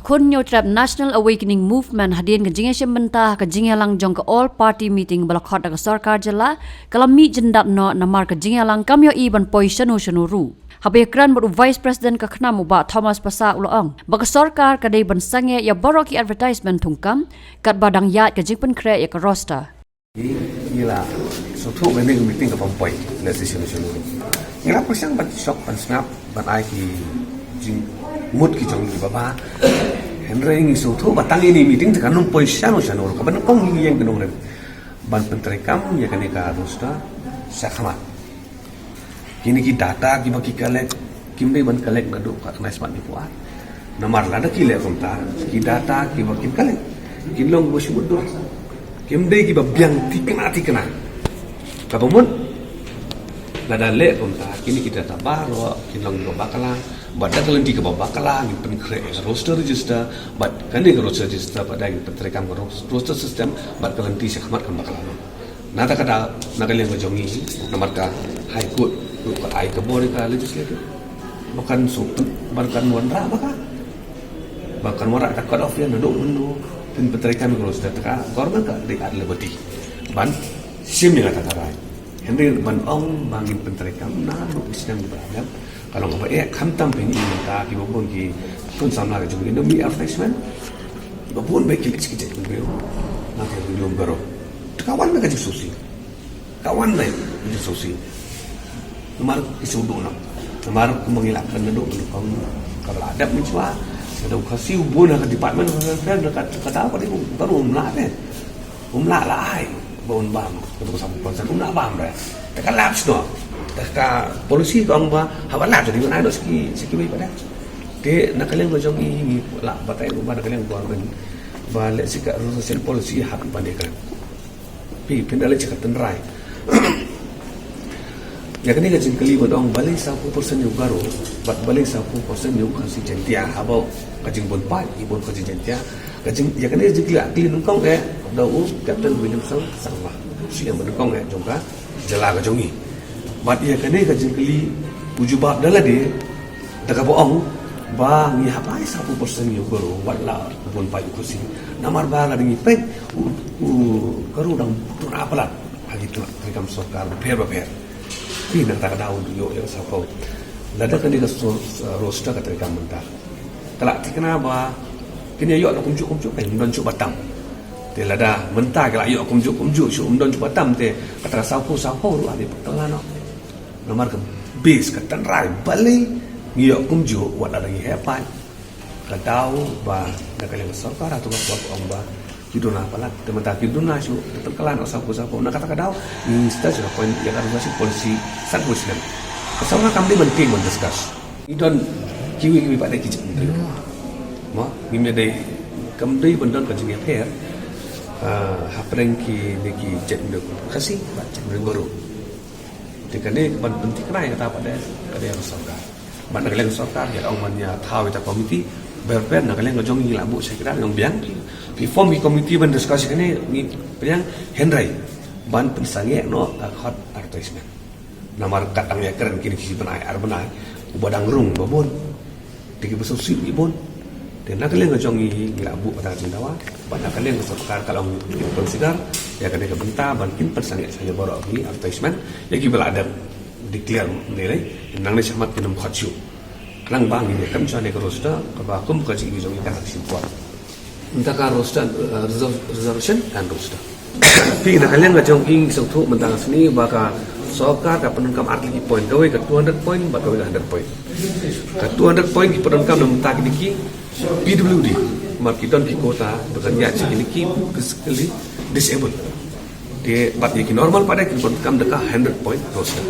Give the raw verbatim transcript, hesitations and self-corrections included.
Khun Hynñiewtrep National Awakening Movement hadien ka jingïashim bynta ha ka jingïalang jong ka All Party Meeting ba la khot da ka sorkar jylla, ka la mih jyndat noh namar ka jingïalang kam ïohi ban poi shano shano ruh. Haba ïakren bad u Vice President ka KHNAM u Bah Thomas Passah u la ong ba ka sorkar ka dei ban sangeh ïa baroh ki advertisement thungkam katba dang ïaid ka jingpynkhreh ïa ka roster. Ngi la sngewthuh ba kane ka meeting ka bym poi, lehse shano shano ruh. Ngi la pyrshang ban shok ban sngap ban ai ki jingmut ki jong ngi ba bha. Hynrei ngi sngewthuh ba tang ïa kane ka meeting te kan ym poi shano shano ruh, kaba nyngkong ngi ïeng ka nongrim ban pyntreikam ïa kane ka roster shakhmat. Kine ki data kiba ki collect kim dei ban collect naduh ka khyndai spah hynñiewphew ar. Namar lada ki leh kumta, ki data kiba kin collect kin long kiba shu mutdur, kim dei kiba biang thikna thikna. Kaba mut, lada leh kumta, kine ki data baroh kin long kiba bakla. Bad da ka lynti kaba bakla ngin pynkhreh ïa ka roster register, bad kane ka roster register pat da ngin pyntreikam ka ros-, roster system, bad ka lynti shakhmat kan bakla noh. Na kata ka daw, na ka liang ka jong ngi, namar ka High Court ruh ka ai ka bor ïa ka legislature ba kan shu, ba kan wanrah ba ka, ba kan wanrah ka cut off ïa naduh mynno phin pyntreikam ïa ka roster, te ka government ka dei at liberty ban shim ïa kata ka rai. Hynrei ban ong ba ngin pyntreikam naduh ki snem kiba la dep, ka long kaba eh. Khamtam phin ïohi mynta kiba bun ki khun samla ka jong ngi ym mih advertisement. Ba bun ba ki leit sha ki jait bynriew na ka ri lum baroh. Te ka wan na ka jingsngewsih. Ka wan na ka jingsngewsih. Namar ki shu duh noh. Namar kumba ngi la kren naduh, kaba la dep mynshwa, ka dei u Khasi u bun ha ka Department of Welfare, ka, ka daw ka dei u baroh um lah te. Um lah la ai ba un bam, kata ka sawphew percent um lah bam re. Te ka lapse noh. Te ka policy ka ong ba haba lapse te dei ban ai noh sha ki, sha kiwei pat de. Te na ka liang ka jong ngi, ngi lah batai ba na ka liang ka government ba lehse ka reservation policy hap ban ïakren. Phi, phin da leit sha ka tynrai. Ïa kane ka jingkylli ban ong balei sawphew percent ïa u Garo bad balei sawphew percent ïa u Khasi Jaiñtia, haba ka jingbun paid ki bun Khasi Jaiñtia. Ka jing, ïa kane ka jingkylli la kylli nyngkong eh da u Captain Williamson Sangma, u C M ba nyngkong eh jong ka jylla ka jong ngi. Bad ïa kane ka jingkylli u jubab da lade da kaba ong ba ngi hap ai sawphew percent ïa u Garo wat la bun paid u Khasi. Namar ba lada ngi peit u, u Garo dang bun duna palat ha ki tnat treikam sorkar bapher bapher. Phi, na kata ka daw u ïoh ïa ka sawphew. Lada kane ka so-, roster ka treikam mynta ka la thikna ba kin ïoh noh kumjuh kumjuh, kan ym don shuh ba tam. Te lada mynta ka la ïoh kumjuh kumjuh shuh, ym don shuh ba tam, te kata ka sawphew sawphew ruh ha dei pat ka la noh. Namar ka base ka tynrai balei ngi ïoh kumjuh wat lada ngi heh paid. Ka daw ba na ka liang ka sorkar hato ka por ka ong ba ki duna palat, te mynta ki duna shuh, te pynkylla noh sawphew sawphew. Na kata ka daw ngi start sha ka point ïa ka reservation policy san phew snem. Ka sorkar kam dei ban tieng ban discuss. Ngi don kiwei kiwei pat de ki jait bynriew. Mo, ngim ïadei, kam dei ban don ka jingïapher, ah, hapdeng kine ki jait bynriew Khasi bad jait bynriew Garo. Te kane ban pynthikna ïa kata pat de ka dei ka sorkar. Bad na ka liang ka sorkar ïa ka ong ban ïa thaw ïa ka komiti, ber ber na ka liang ka jong ngi la buh sha ki dang ong biang. Phi form ki komiti ban discuss kane ngi biang, hynrei ban pynsangeh noh ka khot advertisement. Namar kat dang ïa kren kine ki shi bnai ar bnai, uba dang rung ba bun. Te kiba sngewsih ki bun. Te na ka liang ka jong ngi ngi la buh kata ka jingdawa. Bad na ka liang ka sorkar ka long kin consider ïa kane ka bynta ban kin pynsangeh sha ïa baroh ki advertisement ïa kiba la dep declare ne lei. Nangne shakhmat kin ym khot shuh. Khnang ba ngin ïa kren sha ne ka roster kaba kum ka jingim jong ngi ka hak shim por. Mynta ka roster, eh, reserv-, reservation and roster. Phi, na ka liang ka jong ngi ngi sngewthuh mynta ka sngi ba ka sorkar ka pyndonkam ar tylli ki point, kawei ka two hundred point bad kawei ka hundred point. Ka two hundred point ki pyndonkam na mynta kine ki P W D, namar ki don ki quota ba kan ïaid sha kine ki physically disabled. Te bad ïa ki normal pat de ki pyndonkam da ka hundred point roster.